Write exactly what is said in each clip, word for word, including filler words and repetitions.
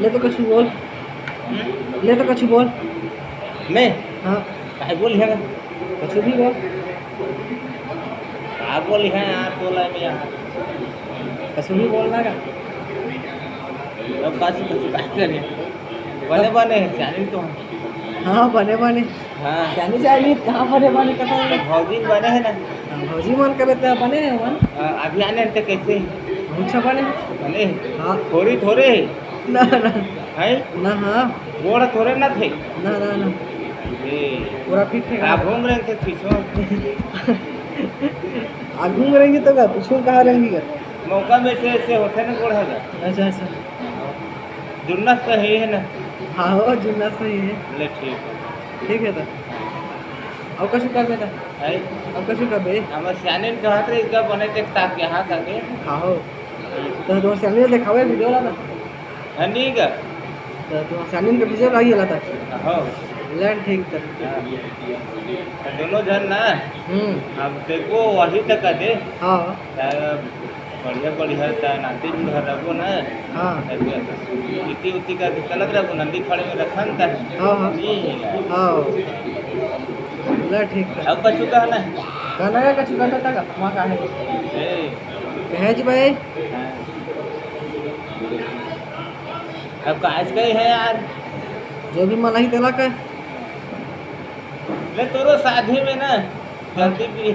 ले तो कछु बोल। हम्म? ले तो कछु बोल। मैं? हाँ। काहे बोल है? कछु भी बोल। का बोल है यार, बोला है यार। कछु भी बोलना का? अब कछु, कछु का करे? बने, बने, सियानी तो। हाँ, बने, बने। हाँ। सियानी, सियानी, कहाँ बने, बने, कहाँ बने? भौजी बने है ना? हाँ, भौजी मन कबे त बने है मन। हाँ, अभी आने ते कैसे? अच्छा बने। बने? हाँ। थोड़ी थोड़े? ना, ना। है? ना, हाँ। गोड़ थोड़े ना थे? ना, ना, ना। ए। पूरा फिट है। आप घूम रहे थे पीछे? आप घूम रहेंगे तो का? पीछे कहाँ रहेंगे का? मौका में से ऐसे होते ना गोड़ है। अच्छा, अच्छा। जुन्ना सही है ना? हाँ, हो, जुन्ना सही है। ले, ठीक है। ठीक है तो। अब कछु कर बेटा? है? अब कछु कर बे? हम सियाने ने कहत रहे, इसका बने देख ताक के हाथ आगे। हाँ, हो। तो तुम्हारे सियाने दिखावे वीडियो ला ना। हाँ, नहीं का? तो तुम्हारे सियाने का वीडियो ला ये ला था। हाँ। ले, ठीक तो। हाँ। तो दोनों जन ना, हम्म। अब देखो, वही तक का दे। हाँ। बढ़िया, बढ़िया, त नाती जुड़ हर रखबो ना। हाँ। इति उति करके चलत रखबो, नंदी खड़े में रखन त। हाँ, हाँ। ई है। हाँ। ले, ठीक है। अब कछु कहना है? कहना है, कछु कहना था का? वहाँ का है? ए। कहे जी भाई? हाँ। अब का आज का ही है यार? जो भी मन ही तेला कह। ले तोरो शादी में ना, जल्दी भी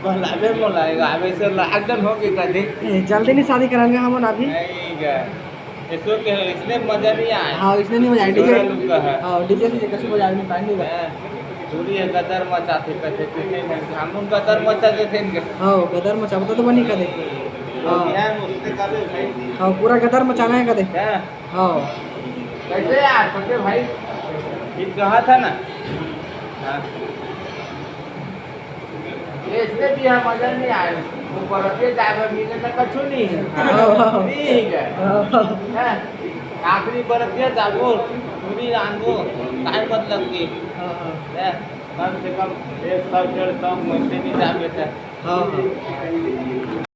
बहलावे मोला, आवे से लाग डन हो के कदे। ए, जल्दी नहीं शादी कराएंगे हम अभी। नहीं गा। इसो के इसने मजा नहीं आया। हाँ, इसने नहीं मजा आया। छोरा डीजे लोग का है। हाँ, डीजे से कैसे मजा आया, नहीं पाएंगे। हैं, पूरी है गदर मचाते करते, करते, करते, हम लोग गदर मचा देते हैं इनके। हाँ, गदर मचा, बता तो बनी कदे। हाँ। बिहार में उसने कदे भाई। हाँ, पूरा गदर मचाना है कदे। हैं? हाँ। कैसे यार, छोटे भाई? ठीक कहा था ना? हाँ। ये इसमें भी है, मजा नहीं आए। वो बरतिया जाबे मिले ना, कछु नहीं है। हाँ। नहीं है। हाँ। हैं? आखिरी बरतिया जाबो, पूरी आनबो, काहे मतलब कि? हाँ, हाँ। हैं? कम से कम एक सौ डेढ़ सौ वैसे नहीं जाबे तो। हाँ, हाँ।